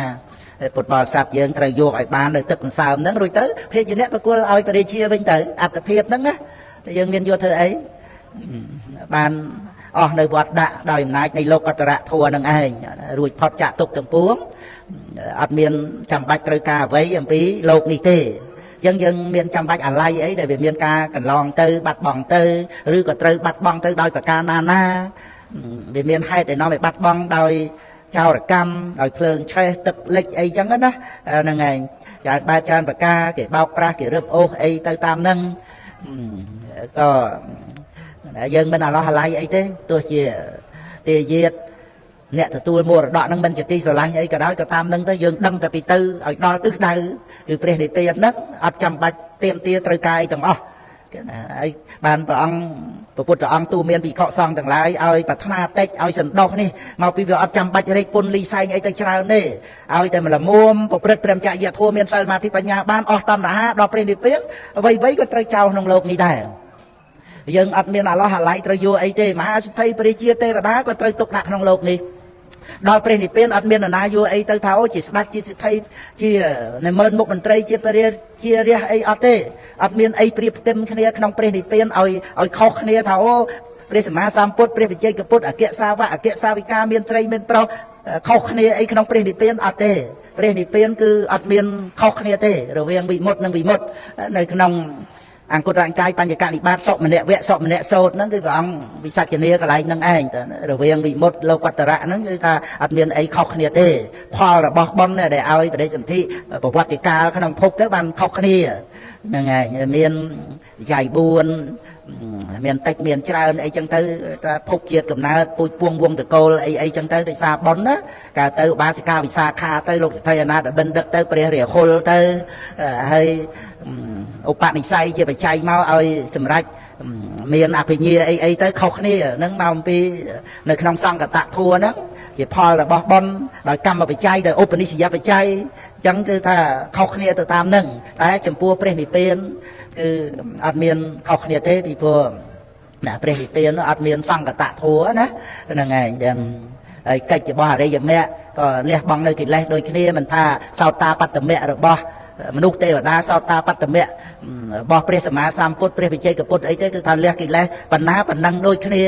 ពុទ្ធបរិស័ទយើងត្រូវយកឲ្យបាននៅទឹកសន្សើមហ្នឹងរួចទៅភេជ្ជៈប្រគល់ឲ្យព្រះរាជាវិញទៅអត្តភាពហ្នឹងណាយើងមានយកធ្វើអីបានអស់នៅវត្តដាក់ដោយអំណាចនៃលោកអត្តរៈធัวនឹងឯងរួចផុតចាក់ទុកទាំងពួងអត់មានចាំបាច់ត្រូវការអ្វីអំពីលោកនេះទេអញ្ចឹងយើងមានចាំបាច់អាល័យអីដែលវាមានការកន្លងទៅបាត់បង់ទៅឬក៏ត្រូវបាត់បង់ទៅដោយប្រការណាណាវាមានហេតុដែលនាំឲ្យបាត់បង់ដោយចោរកម្មដោយភ្លើងឆេះទឹកលិចអីចឹងណាហ្នឹងឯងច្រើនបែបច្រើនប្រការគេបោកប្រាស់គេរឹបអូសអីទៅតាមហ្នឹងក៏យើងមិនអាឡោះអាល័យអីទេទោះជាទាយាទអ្នកទទួលមរតកហ្នឹងមិនជាទីស្រឡាញ់អីក៏ដោយក៏តាមហ្នឹងទៅយើងដឹងតែពីទៅឲ្យដល់ទិសដៅគឺព្រះនិព្វានហ្នឹងអត់ចាំបាច់ទាមទារត្រូវការអីទាំងអស់គេណាហើយបានព្រះអង្គព្រះពុទ្ធអង្គទូមានភិក្ខុសង្ឃទាំងឡាយឲ្យប្រាថ្នាតិចឲ្យសន្តោសនេះមកពីវាអត់ចាំបាច់រែកពុនលីសែងអីទៅច្រើនទេឲ្យតែមលមុំប្រព្រឹត្តព្រមចរិយធម៌មានសិលសមាធិបញ្ញាបានអស់តណ្ហាដល់ព្រះនិព្វានអ្វីៗក៏ត្រូវចោលក្នុងលោកនេះដែរយើងអត់មានអាឡោះអាល័យត្រូវយកអីទេមហាសុទ្ធិព្រះជាទេវតាក៏ត្រូវទុកដាក់ក្នុងលោកនេះដល់ព្រះនិព្វានអត់មាននរណាយកអីទៅថាអូជាស្ដេចជាសិទ្ធិជានៃម៉ឺនមុខមន្ត្រីជាព្រះជារះអីអត់ទេអត់មានអីប្រៀបផ្ទឹមគ្នាក្នុងព្រះនិព្វានឲ្យខុសគ្នាថាអូព្រះសម្មាសម្ពុទ្ធព្រះវិជ័យកពុទ្ធអគ្គសាវកអគ្គសាវិកាមានត្រីមានប្រុសខុសគ្នាអីក្នុងព្រះនិព្វានអត់ទេព្រះនិព្វានគឺអត់មានខុសគ្នាទេរវាងវិមុតនិងវិមុតនៅក្នុងអង្គតរកាយបញ្ញកនិបាតសុមនវៈសុមនៈសោតហ្នឹងគឺព្រះអង្គវិសច្ចនាកន្លែងហ្នឹងឯងទៅរវាងវិមុតលោកតរៈហ្នឹងគឺថាអត់មានអីខុសគ្នាទេផលរបស់បុណ្យដែលឲ្យបដិសន្ធិប្រវត្តិកាលក្នុងភពទៅបានខុសគ្នាហ្នឹងឯងមានចៃ4មានតិចមានច្រើនអីចឹងទៅថាភពជាតិកំណើតពូជពួងវងតកូលអីអីចឹងទៅដោយសារបុណ្យណាកើតទៅឧបាសិកាវិសាខាទៅលោកសិទ្ធិអនាថបិណ្ឌិតទៅព្រះរាហុលទៅហើយឧបនិស្ស័យជាបច្ច័យមកឲ្យសម្រេចមានអភិញ្ញាអីអីទៅខុសគ្នាហ្នឹងមកអំពីនៅក្នុងសង្កតធัวហ្នឹងជាផលរបស់បុណ្យដោយកម្មបច្ច័យដោយឧបនិស្សយបច្ច័យអញ្ចឹងគឺថាខុសគ្នាទៅតាមហ្នឹងតែចំពោះព្រះនិព្វានគឺអត់មានខុសគ្នាទេពីព្រោះណាព្រះនិព្វានអត់មានសង្កតធัวណាហ្នឹងឯងចឹងហើយកិច្ចរបស់អរិយមគ្គក៏លះបង់នៅកិលេសដូចគ្នាមិនថាសោតាបត្តមគ្គរបស់មនុស្សទេវតាសោតាបត្តមៈរបស់ព្រះសម្មាសម្ពុទ្ធព្រះវិជ័យកពុទ្ធអីទេគឺថាលះកិលេសបណ្ណាបណ្ដឹងដូចគ្នា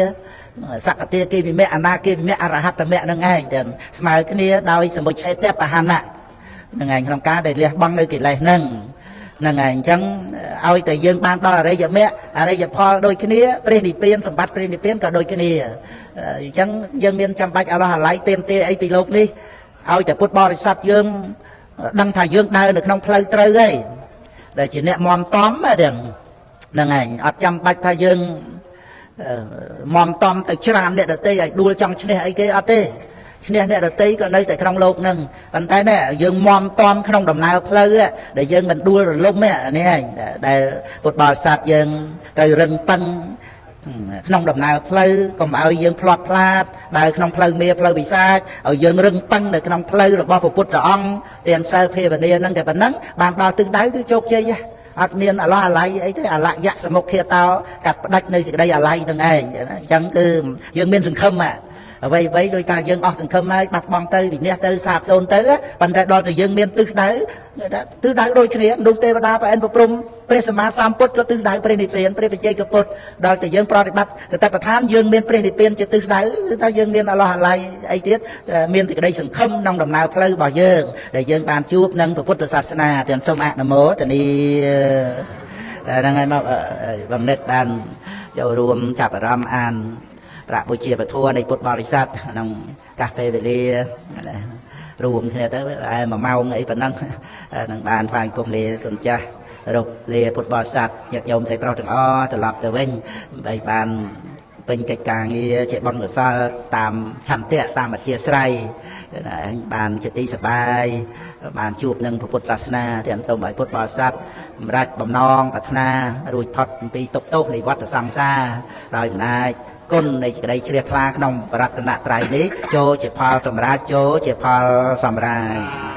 សកតិគិវិមៈអនាគិវិមៈអរហត្តមៈនឹងឯងចឹងស្មើគ្នាដោយសមុច្ឆេតបហណៈនឹងឯងក្នុងការដែលលះបង់នៅកិលេសហ្នឹងហ្នឹងឯងអញ្ចឹងឲ្យតែយើងបានដល់អរិយមគ្គអរិយផលដូចគ្នាព្រះនិព្វានសម្បត្តិព្រះនិព្វានក៏ដូចគ្នាអញ្ចឹងយើងមានចាំបាច់អឡោះអាល័យเต็มទេអីពីលោកនេះឲ្យតែពុទ្ធបរិស័ទយើងដឹងថាយើងដើរនៅក្នុងផ្លូវត្រូវហើយដែលជាអ្នកមមតំទាំងហ្នឹងឯងអត់ចាំបាច់ថាយើងមមតំទៅច្រានអ្នកដទៃឲ្យដួលចង់ឈ្នះអីគេអត់ទេឈ្នះអ្នកដទៃក៏នៅតែក្នុងលោកហ្នឹងប៉ុន្តែនេះយើងមមតំក្នុងដំណើរផ្លូវដែលយើងមិនដួលរលំនេះឯងដែលពុទ្ធបរិស័ទយើងត្រូវរឹងប៉ឹង ក្នុងដំណើរផ្លូវ កុំឲ្យយើងផ្លាត់ផ្លាតដើរក្នុងផ្លូវមាផ្លូវវិសាច ឲ្យយើងរឹងប៉ឹងនៅក្នុងផ្លូវរបស់ព្រះពុទ្ធអង្គ ទានសិលភាវនាហ្នឹង តែប៉ុណ្ណឹងបានដល់ទិសដៅគឺជោគជ័យ អត់មានអឡោះអាល័យអីទេ។ អលយៈសមុខេតោ កាត់ផ្ដាច់នៅសេចក្តីអាល័យនឹងឯង។ អញ្ចឹងគឺយើងមានសង្ឃឹម អ្វីអ្វីដោយថាយើងអស់សង្ឃឹមហើយ បាត់បង់ទៅ វិនិច្ឆ័យទៅ សាបសូន្យទៅ ប៉ុន្តែដល់តែយើងមានទិសដៅ ទិសដៅដូចគ្នាមនុស្សទេវតា ប្រអិនប្រព្រំ ព្រះសម្មាសម្ពុទ្ធ ក៏ទិសដៅព្រះនិព្វាន ព្រះបច្ចេកពុទ្ធ។ ដល់តែយើងប្រតិបត្តិសតិប្បដ្ឋាន យើងមានព្រះនិព្វានជាទិសដៅ គឺថាយើងមានអឡោះអាល័យអីទៀត មានសេចក្តីសង្ឃឹមក្នុងដំណើរផ្លូវរបស់យើង ដែលយើងបានជួបនឹងព្រះពុទ្ធសាសនា។ ទាំងសូមអនុមោទនាតែហ្នឹងហើយ។ មកបំណិតបានចូលរួមចាប់អារម្មណ៍អានប្រាក់បុជាពធនៃពុទ្ធបរិស័ទក្នុងកាសពេលវេលា រួមគ្នាទៅឯ 1 ម៉ោងអីប៉ុណ្ណឹង នឹងបានថ្វាយគុំលាគុណចាស់ រកលាពុទ្ធបរិស័ទញាតិញោមស្រីប្រុសទាំងអស់ ត្រឡប់ទៅវិញ ដើម្បីបានពេញកិច្ចការងារជាបុណ្យកុសលតាមឆន្ទៈ តាមអធិស្រ័យ បានជាទីសបាយ បានជួបនឹងពុទ្ធសាសនា។ ទាំងសូមឲ្យពុទ្ធបរិស័ទសម្រាប់បំណងប្រាថ្នារួចផុតពីទុក្ខទោសនៃវដ្តសង្សារ ដោយអំណាចគុណនៃសេចក្តីជ្រះថ្លាក្នុងបរតនត្រ័យនេះ ចូលជាផលសម្រាប់ ចូលជាផលសម្រាប់។